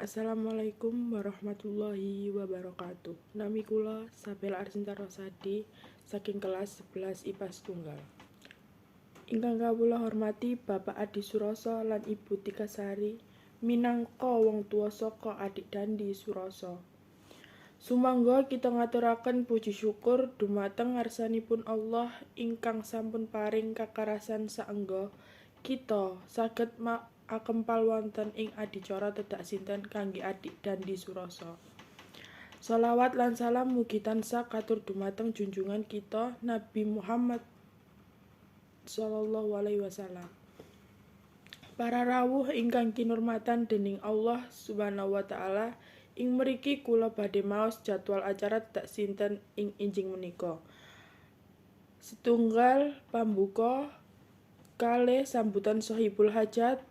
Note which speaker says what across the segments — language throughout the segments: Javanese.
Speaker 1: Assalamualaikum warahmatullahi wabarakatuh. Nami kula Sabella Arsinta Rosadi saking kelas 11 IPA setunggal. Ingkang kawula hormati Bapak Adi Suroso lan Ibu Tika Sari minangka wong tuwa saka Adik Dandi Suroso. Sumangga kita ngaturaken puji syukur dumateng ngarsanipun Allah ingkang sampun paring kakarasan saengga kita saged akempal wonten ing adicara tedak sinten kangge Adik Dandi Suroso. Sholawat lan salam mugi tansah katur dumateng junjungan kita Nabi Muhammad sallallahu alaihi wasallam. Para rawuh ingkang kinurmatan dening Allah Subhanahu wa taala, ing mriki kula badhe maos jadwal acara tedak sinten ing enjing menika. Setunggal, pambuka, kalih, sambutan sohibul hajat,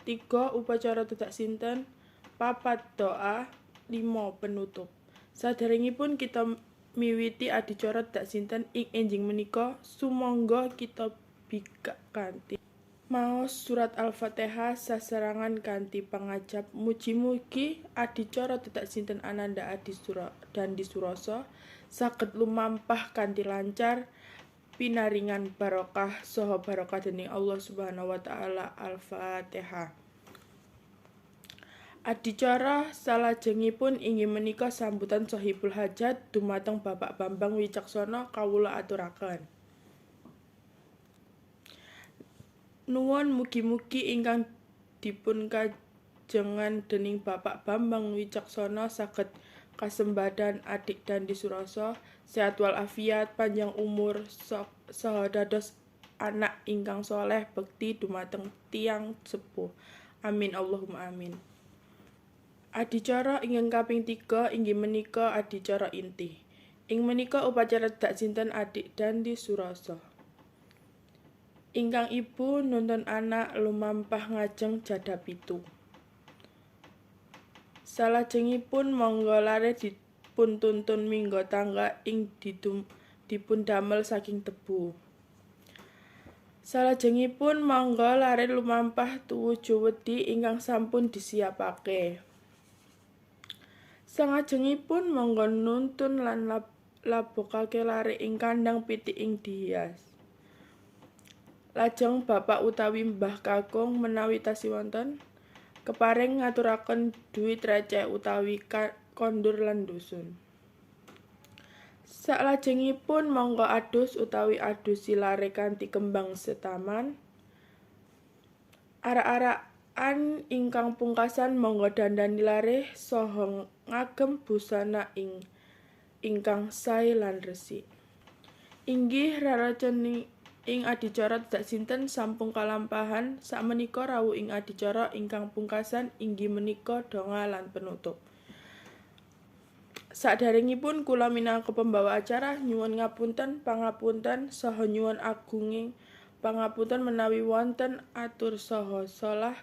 Speaker 1: tiga, upacara tedak sinten, papat, doa, lima, penutup. Saderengipun kita miwiti adicara tedak sinten ing enjing menika, sumangga kita bikak kanthi maos surat Al-Fatihah sasarengan kanthi pangajap mugi-mugi adicara tedak sinten Ananda Adi Sura Dandi Suroso saged lumampah kanthi lancar, pinaringan barokah saha barokah dening Allah Subhanahu wa taala. Al-Fatihah. Adicara salajengipun inggih menika sambutan sohibul hajat dumateng Bapak Bambang Wicaksono kawula aturaken. Nuwun mugi-mugi ingkang dipunkajengan dening Bapak Bambang Wicaksono saged kasembadan Adik Dandi Suroso sehat walafiat, panjang umur, saha dados anak ingkang soleh, bekti dumateng tiyang sepuh. Amin Allahumma amin. Adicara ingkang kaping tiga inggih menika adicara inti. Ing menika upacara tedak sinten Adik Dandi Suroso. Ingkang ibu nuntun anak lumampah ngajeng jada pitu. Salajengipun mangga lare dipuntuntun mingga tangga ing dipundamel saking tebu. Salajengipun mangga lare lumampah tuwuju wedhi ingkang sampun disiapake. Sangajengipun mangga nuntun lan labokake lare ing kandang pitik ing dihias. Lajeng bapak utawi mbah kakung menawi tasih wonten kepareng ngaturaken dhuwit receh utawi kondur lan dusun. Salajengipun mangga adus utawi adusi lare kanthi kembang setaman. Arak-arakan ingkang pungkasan mangga dandani lare saha ngagem busana ingkang sae lan resik. Inggih raraceni ing adicara tedak sinten sampun kalampahan, sakmenika rawuh ing adicara ingkang pungkasan inggih menika donga lan penutup. Saderengipun kula minangka pembawa acara nyuwun ngapunten pangapunten saha nyuwun agunging pangapunten menawi wonten atur saha salah.